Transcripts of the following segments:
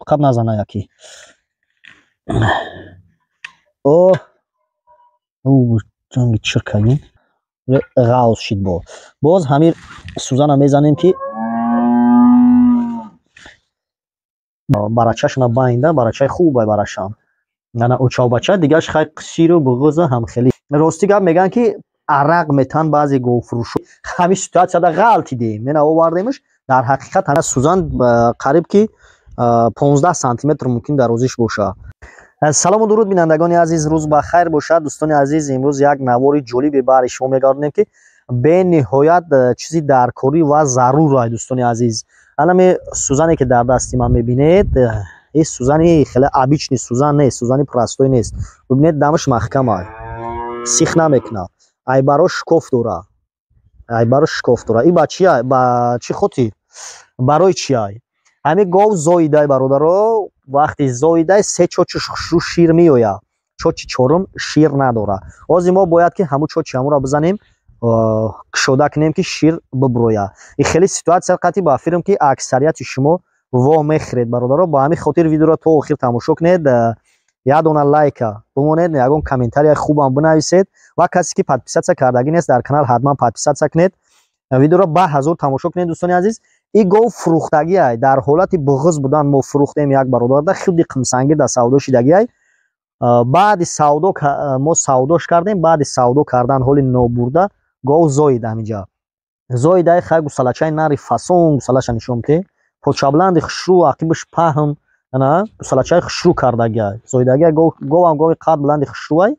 Қаб назана яки. О, ҷанги чиркагин ғавз шид. Бо боз ҳамин сӯзана мезанем, ки барачашона байнда, барачаи хубай барашам. Ана очавбача дигаш хай қисиру буғуза ҳам хеле. Рости гап, мегӯянд, ки арақ метан баъзе говфурӯшо. Ҳамин ситуатсияда ғалтидем, мена овардемш. Дар ҳақиқат ҳама сӯзан қариб ки 15 сантиметр мумкин дарозиш боша. Салому дуруд, бинандагони азиз, рӯз ба хайр бошад. Дӯстони азиз, имрӯз як навори ҷолибе баҳри шумо мегардонем, ки бениҳоят чизи даркорӣ ва зарур. Дӯстони азиз, анаме сӯзане, ки дар дасти ман мебинед, ин сӯзани хеле обычный сӯзан нест, сӯзани простой нест. Бибинед, дамаш маҳкама, сих намекунад, айбаро шикоф дора, айбаро шикоф дора. Ин ба чи, ба чӣ хотир, барои чи ай? Ҳамин гов зоидай, бародаро, вақти зоидай се чочи хушрӯ шир меояд, чочи чорум шир надорад. Ҳозир мо бояд ки ҳамун чочи ҳамуро бизанем, кушода кунем, ки шир биброяд. Ин хеле ситуатсия қатъи ба фирм, ки аксарияти шумо во мехӯред, бародаро. Ба ҳамин хотир видеоро то охир тамошо кунед, як дона лайка бимонед, ягон комментарияи хубам бинависед ва касе ки подписаться кардагӣ нест дар канал, ҳатман подписаться кунед, видеоро ба ҳазур тамошо кунед. Дӯстони азиз, ин гов фурӯхтагиай, дар ҳолати буғуз будан мо фурӯхтем як бародарда, худи Қимсангир дар савдо шидагиай. Баъди савдо мо савдош кардем, баъди савдо кардан ҳоли нобурда гов зоид. Ҳаминҷа зоидай. Хай, гусалачаи нари фасон, гусалаша нишон бите, почабланди хушрӯ, ақибаш паҳн, ана гусалачаи хушрӯ кардагиай, зоидагиай. Говам гови қад баланди хушрӯай.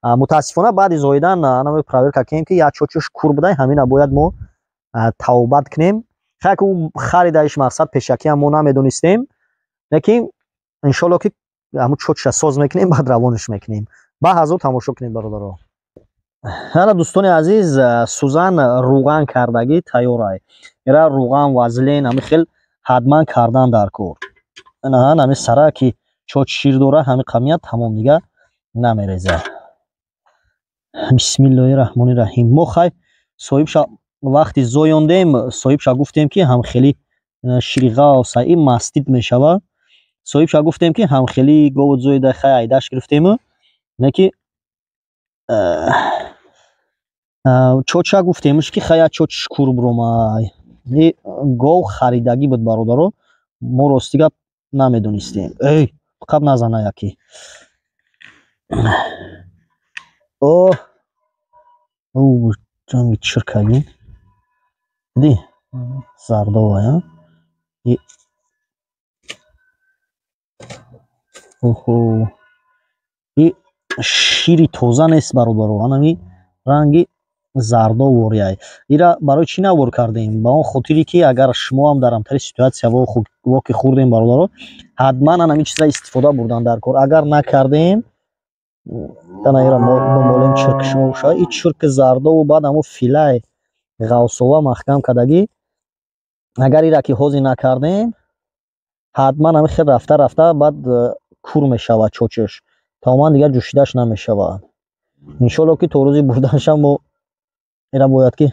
Мутаассифона, баъди зоидан ана проверка кунем, ки як чочуш кур будай. Ҳамина бояд мо тавбат кунем. Хай, ки ӯ харидаиш, мақсад, пешакиам мо намедонистем, лекин иншолло ки ҳамун чочша соз мекунем, баъд равонаш мекунем. Ба ҳазур тамошо кунед, бародаро. Ана, дӯстони азиз, сӯзан рӯған кардагӣ тайёрай. Ира рӯған, вазлин ҳами хел ҳатман кардан дар кор. Ана ҳами сара ки чоч шир дора, ҳами қамият тамом, дига намереза. Бисмиллоҳи раҳмони раҳим. Мо хай соҳибша вақти зоёндем, соҳибша гуфтем, ки ҳамхели шири ғавса, ин мастит мешава. Соҳибша гуфтем, ки ҳамхели гову зоида, хай айдаш гирифтему, не ки чоча гуфтемш, ки хай як чоч шукур буромай. Гов харидагӣ буд, бародаро, мо рости гап намедонистем. Эй, қаб назана яки. О, ҷанги чиркагин, диди, зардовая. Оҳо, и шири тоза нест, бародаро, анами ранги зардоворияй. Ира барои чӣ навор кардем? Ба он хотире, ки агар шумоам дар ҳамтари ситуатсия воқи хӯрдем, бародаро, ҳатман анами чиза истифода бурдан дар кор. Агар накардем, ана ира бимолем, чирк шумо бошад. И чирки зардову баъд ҳамо филай ғавсова маҳкам кардагӣ. Агар ира ки ҳозир накардем, ҳатман ҳами хел рафта рафта баъд кур мешавад чочаш, тамоман дигар ҷӯшидаш намешавад. Иншолло ки то рӯзи бурданашам мо ира бояд ки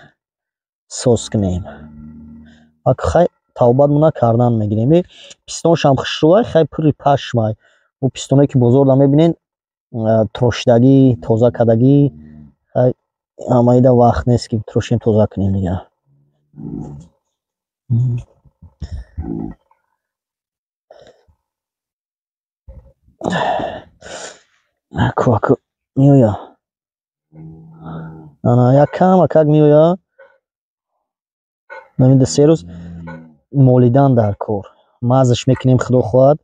соз кунем. Хай, тавбатмона кардан мегирем. Пистоншам хушрӯай, хай, пури пашмай. Ӯ пистоное ки бозорда мебинед, трошидагӣ, тоза кардагӣ, хай, ҳамаида вақт нест, ки трошем, тоза кунем дигар. Аку меоя, ана як камакак меоя. Намида 3 рӯз молидан дар кор, мазаш мекунем, худо хоҳад,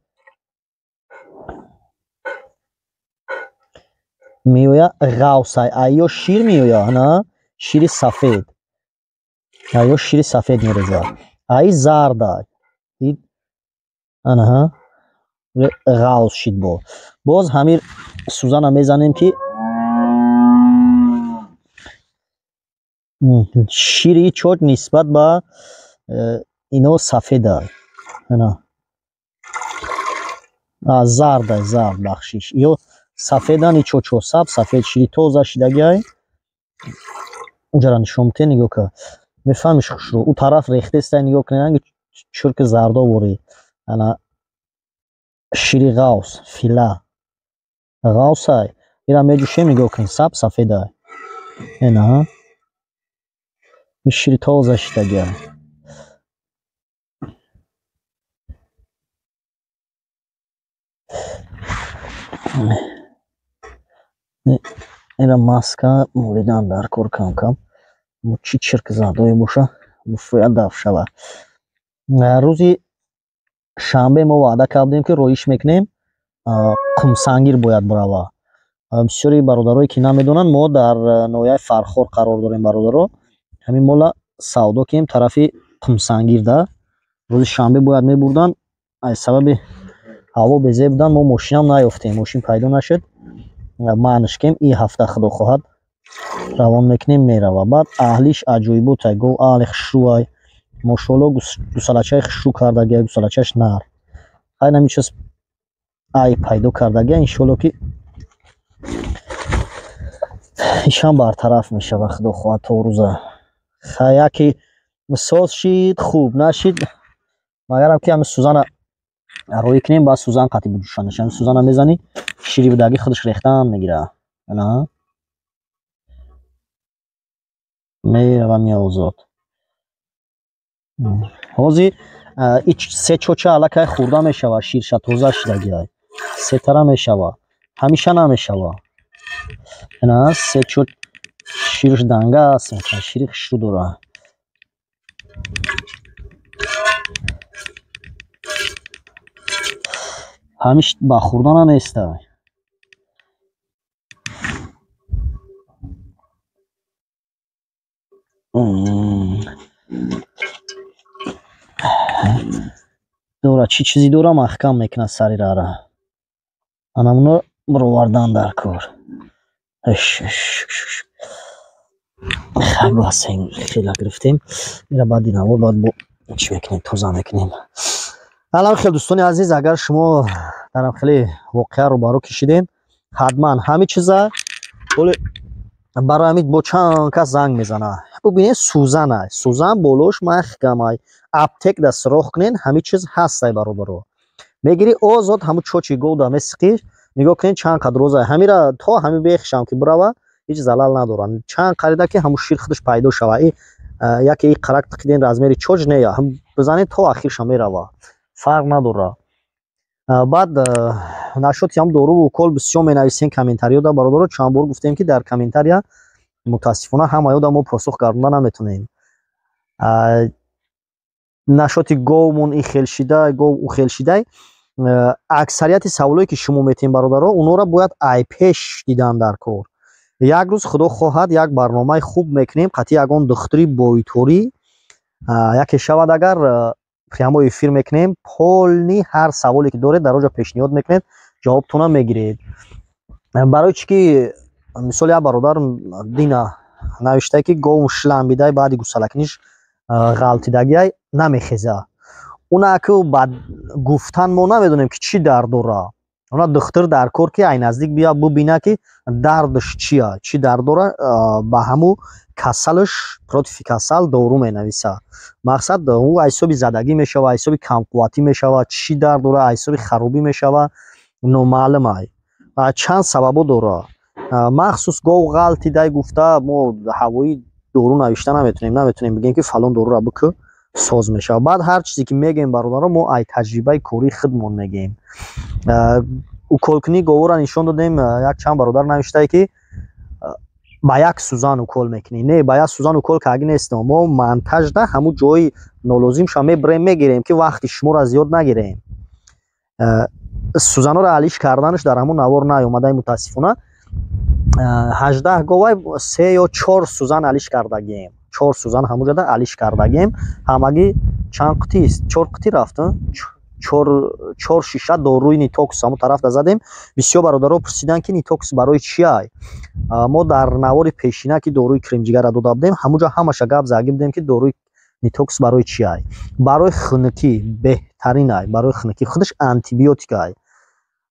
меоя ғавсай. Айё шир меоя, ана шири сафед, айё шири сафед мерезад, ай зардай. Анаҳа, ғавз шид. Бо боз ҳамин сӯзана мезанем, ки шири чоч нисбат ба ино сафеда, ана зардай, зард, бахшиш, ё сафедан, и чочо саб сафед, шири тоза шидагиай. Унҷара нишон бите, нигоҳ ка, мефаҳмиш хушрӯ. Ӯ тараф рехтестай, нигоҳ кунед, ранги чурки зардоворӣ, ана. Шири ғавс, фила. Ғавсай. Ира меҷӯшем, нигоҳ кунед, саб сафедай. Ина. Ин шири тоза шидагиай. Ира маска молидан дар кор кам-кам. Чӣ чирк задое боша, буфояд даф шавад. Рӯзи шанбе мо ваъда кардем, ки роиш мекунем, Қумсангир бояд бирава. Бисёри бародарое ки намедонанд, мо дар ноҳияи Фархор қарор дорем, бародаро. Ҳамин мола савдо кунем тарафи Қумсангирда. Рӯзи шанбе бояд мебурданд, аз сабаби ҳаво безеб будан мо мошинам наёфтем, мошин пайдо нашуд. Маъниш кем ин ҳафта худо хоҳад равон мекунем, мерава. Баъд аҳлиш аҷоиботай, гов аҳли хушрӯай. Мошоалло, гусалачаи хушрӯ кардагиай, гусалачаш нар. Хайр, ҳамин чиз айб пайдо кардагиай, иншоалло ки ишам бартараф мешавад, худо хоҳад то рӯза. Хай, яке соз шид, хуб нашид, магарам ки ҳамин сӯзана роӣ кунем, баъд сӯзан қатъи буҷӯшанаш. Ҳамин сӯзана мезанӣ, шири будагӣ худаш рехтан мегирад. Ана мерава меозод. Ҳозир се чоча аллакай хӯрда мешавад, ширша тоза шидагиай. Сетара мешавад, ҳамеша намешавад. Ина се чоч ширш данга аст, шири хушрӯ дорад. Ҳамиш ба хӯрдана нестай. Дора чӣ чизе дора, маҳкам мекунад сари рара. Анамуно бировардан дар кор. Хай, бас хела гирифтем. Ира баъди навор баъд бо чӣ мекунем, тоза мекунем. Алам хел дӯстони азиз, агар шумо дар хеле воқеа рӯбарӯ кишидем, ҳатман ҳамин чиза барои ҳамин бо чанд кас занг мезана. Бубинед, сӯзанай, сӯзан болош маҳкамай. Аптек да сироғ кунед, ҳамин чиз ҳастай, бародаро. Мегирӣ озод ҳамун чочи говда месиқӣ, нигоҳ кунед чанд қадр розай. Ҳамира то ҳамин бехшам ки бирава, ҳеҷ залал надорад. Чанд қарида ки ҳамун шир худаш пайдо шава. Яке и қарак тиқиден размери чоч не, ҳам бизанед то ахирша мерава. Фарқ надорад. Баъд нашоти ҳам доруву укол бисёр менависем комментариёда, бародаро. Чанд бор гуфтем, ки дар комментария мутаассифона ҳамаёда мо посух гардонда наметонем. Нашоти говмон ин хел шидай, гов ӯ хел шидай, аксарияти саволое ки шумо метиҳем, бародаро, онҳоро бояд айпеш дидан дар кор. Як рӯз худо хоҳад як барномаи хуб мекунем, қатъи ягон духтури боиторӣ яке шавад, агар прямой эфир мекунем, полный ҳар саволе ки доред дар оҷо пешниҳод мекунед, ҷавобтона мегиред. Барои чӣ ки мисол як бародар дина навиштае, ки гов шламбидай, баъди гусалакуниш ғалтидагиай, намехеза. Уна ку ба гуфтан мо намедонем, ки чӣ дард дора. Уна духтур дар кор, ки ай наздик бия бубина, ки дардаш чия, чӣ дард дора, ба ҳаму касалаш против касал дору менависа. Мақсад, ӯ ҳисоби задагӣ мешава, ҳисоби камқувватӣ мешава, чӣ дард дора, ҳисоби харобӣ мешава, номаълум ай. Чанд сабабо дора. Махсус гов ғалтидай гуфта мо ҳавоӣ дору навишта наметонем, наметонем бигем, ки фалон доруро бикӯ, соз мешавад. Баъд ҳар чизе ки мегӯем, бародаро, мо ай таҷрибаи кории худмон мегӯем. Уколкунии говора нишон додем, як чанд бародар навиштае, ки ба як сӯзан укол мекунӣ. Не, ба як сӯзан укол карги нестем. Мо монтажда ҳамун ҷои нолозимша мебирем, мегирем, ки вақти шуморо зиёд нагирем. Сӯзанҳоро алиш карданаш дар ҳамун навор наёмадай, мутаассифона. 18 говай се ё чор сӯзан алиш кардагием, чор сӯзан ҳамун ҷода алиш кардагием. Ҳамагӣ чанд қутист? Чор қутӣ рафт, чор шиша доруи нитокс ҳамун тарафда задем. Бисёр бародаро пурсиданд, ки нитокс барои чиай. Мо дар навори пешина, ки доруи кремҷигара дода будем, ҳамун ҷо ҳамаша гап заги будем, ки доруи нитокс барои чиай. Барои хунукӣ беҳтаринай, барои хунукӣ худаш антибиотикай.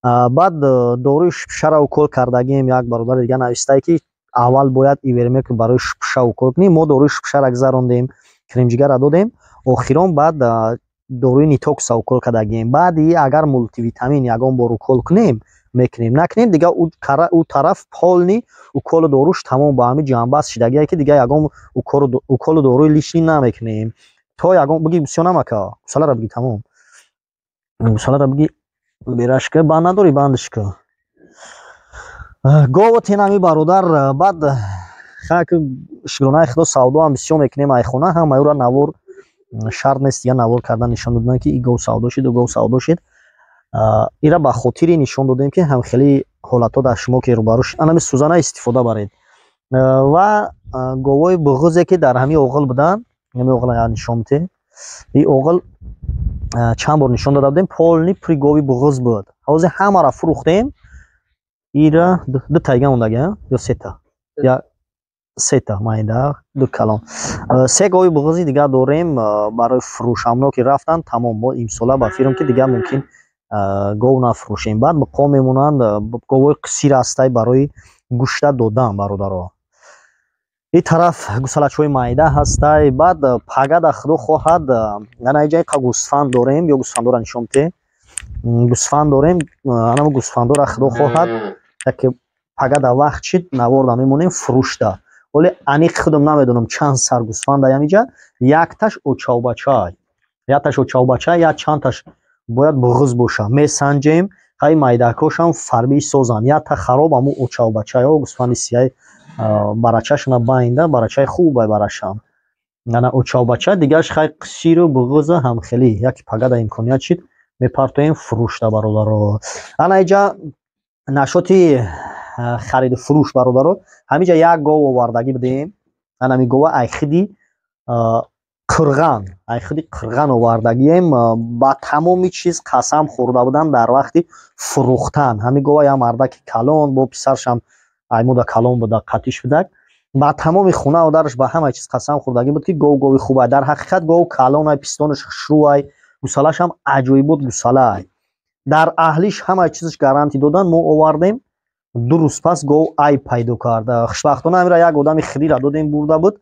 Баъд доруи шипшара укол кардагием. Як бародари дига навистае, ки аввал бояд ивермек барои шипша укол кунем. Мо доруи шипшара гузарондем, кремҷигара додем, охирон баъд. Доруи Нитокса укол кардагием. Баъди агар мултивитамин ягон бор укол кунем, мекунем, накунем, дига ӯ тараф полный уколу доруш тамом, ба ҳамин ҷанбаст шидагие, ки дига ягон уколу доруи лишний намекунем то ягон. Биги, бисёр намака, гусаларо биги, тамом, гусаларо биги, бераш ка, банд надорӣ, бандаш ка. Говотен ҳами, бародар. Баъд хак, шукронаи Худо, савдоам бисёр мекунем. Айхона ҳама ӯра навор шарт нест, дига навор кардан, нишон додан, ки и гов савдо шид, ӯ гов савдо шид. Ира ба хотире нишон додем, ки ҳамхели ҳолатҳо дар шумо ки рӯбарӯ шид, анами сӯзана истифода баред. Ва говои буғузе, ки дар ҳамин оғил буданд, ҳамин оғил нишон медиҳем. И оғил чанд бор нишон дода будем, полный пури гови буғуз буд. Ҳозир ҳамаро фурӯхтем. Ира ду тайга мондаги ё сета, я сета майда, ду калон, се гови буғузи дигар дорем барои фурӯш. Ҳамно ки рафтанд, тамом. Мо имсола ба фирм, ки дигар мумкин гов нафурӯшем. Баъд буқо мемонанд, говои қисир ҳастай барои гӯшта додан, бародаро. Ин тараф гусалачҳои майда ҳастай. Баъд пагада, Худо хоҳад, ана иҷа қа гӯсфанд дорем ё гӯсфандора нишон бидеҳ. Гӯсфанд дорем, анамо гӯсфандора, Худо хоҳад, яке пагада вақт шид, наворда мемонем фурӯшта. Оле аниқ худам намедонам, чанд сар гӯсфанд аям иҷа. Якташ очавбачай, якташ очавбачай, як чандташ бояд буғуз боша, месанҷем. Ҳай, майдакҳошам фарбии созанд, якта хароб, аму очавбачайҳо, гӯсфанди сияи барачашона байнда, барачаи хубай барашам, ана очавбача. Дигараш хай қисиру буғуза ҳамхелӣ. Яки пагада имконият шид, мепартоем фурӯшта, бародаро. Ана иҷа нашоти хариду фурӯш, бародаро. Ҳамиҷа як гов овардагӣ будем. Анами гова айхиди қирған, айхиди қирған овардагием. Ба тамоми чиз қасам хӯрда буданд дар вақти фурӯхтан ҳами гова. Як мардаки калон бо писаршам аймуда калон буда, қатиш будак, ба тамоми хона одараш, ба ҳама чиз қасам хӯрдагӣ буд, ки гов гови хубай. Дар ҳақиқат гов калонай, пистонаш хушрӯай, гусалашам аҷоибот гусалай. Дар аҳлиш ҳама чизаш гарантӣ додан. Мо овардем, 2 рӯз пас гов айб пайдо кард. Хушбахтона ҳамира як одами хирира додем, бурда буд,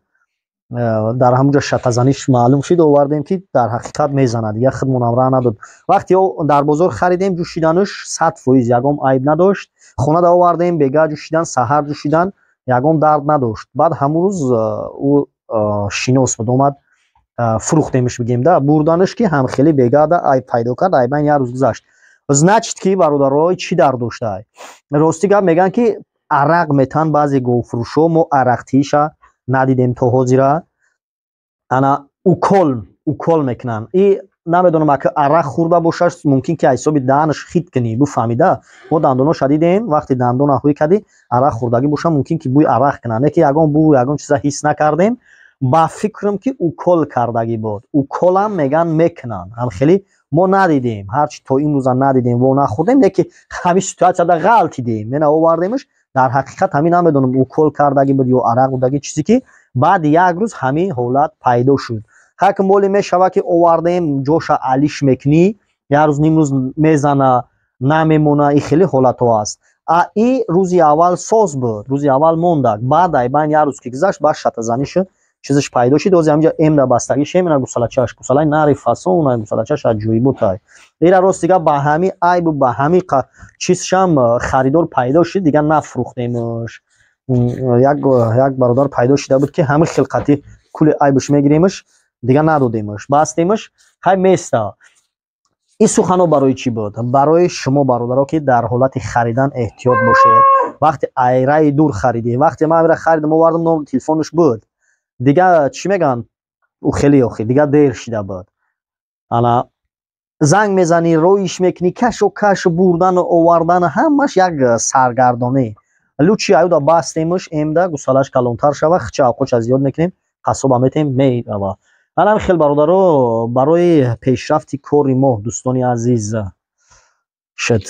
дар ҳамунҷо шатазаниш маълум шид. Овардем, ки дар ҳақиқат мезанад, дигар худмонам раҳ надод. Вақте дар бозор харидем, ҷӯшидануш 100% ягон айб надошт. Хонада овардем, бега ҷӯшидан, саҳар ҷӯшидан, ягон дард надошт. Баъд ҳамун рӯз ӯ шинос буд, омад, фурӯхтемш, бигем да, бурданаш, ки ҳамхелӣ бегада айб пайдо кард. Айбайн як рӯз гузашт. Значит, ки, бародаро, чӣ дар доштай? Рости гап, мегӯянд, ки арақ метан баъзе говфурӯшҳо. Мо арақтииша надидем то ҳозира. Ана укол мекунанд и намедонам, ака арақ хӯрда бошад, мумкин ки ҳисоби даҳанаш хит кунӣ, буфаҳмида. Мо дандоноша дидем, вақте дандона ҳӯй кардӣ, арақ хӯрдагӣ боша, мумкин ки бӯи арақ кунад. Не ки ягон бӯ, ягон чиза ҳис накардем. Ба фикрам, ки укол кардагӣ буд. Уколам меган мекунанд, ҳамхелӣ мо надидем, ҳарчи то имрӯза надидем, во нахӯрдем. Не ки ҳамин ситуатсияда ғалтидем, мена овардемш. Дар ҳақиқат ҳамин намедонам, укол кардагӣ буд ё арақ будагӣ, чизе ки баъди як рӯз ҳамин ҳолат пайдо шуд. Ҳак моле мешавад, ки овардем, ҷоша алиш мекунӣ, як рӯз, ним рӯз мезана, намемона. И хеле ҳолатҳо аст. А и рӯзи аввал соз буд, рӯзи аввал мондак, баъд айбайн як рӯз ки гузашт, баъд шатазанӣ шуд, чизаш пайдо шуд. Ози ҳаминҷа эмда бастагӣ шем. Ина гусалачаш, гусалаи нари фасон, гусалачаш аҷоиботай. Ира рост дига ба ҳами айбу ба ҳами чизшам харидор пайдо шуд, дига нафурӯхтемш. Як бародар пайдо шуда буд, ки ҳами хилқати кули айбуш мегиремш, дига надодемш, бастемш, хай места. Ин суханҳо барои чӣ буд? Барои шумо, бародаро, ки дар ҳолати харидан эҳтиёт бошед. Вақте айраи дур харидӣ, вақте ман амира харидам, овардам, номи телефонаш буд, дига чӣ мегӯянд, ӯ хеле охи дига дер шида буд. Ана занг мезанӣ, роиш мекунӣ, кашу каш, бурдану овардану ҳамаш як саргардонӣ. Лучше аюда бастемш, эмда гусалаш калонтар шава, хича авқоча зиёд мекунем, қассоба метем, мерава. Анам хел, бародаро, барои пешрафти кори мо, дӯстони азиз, шуд.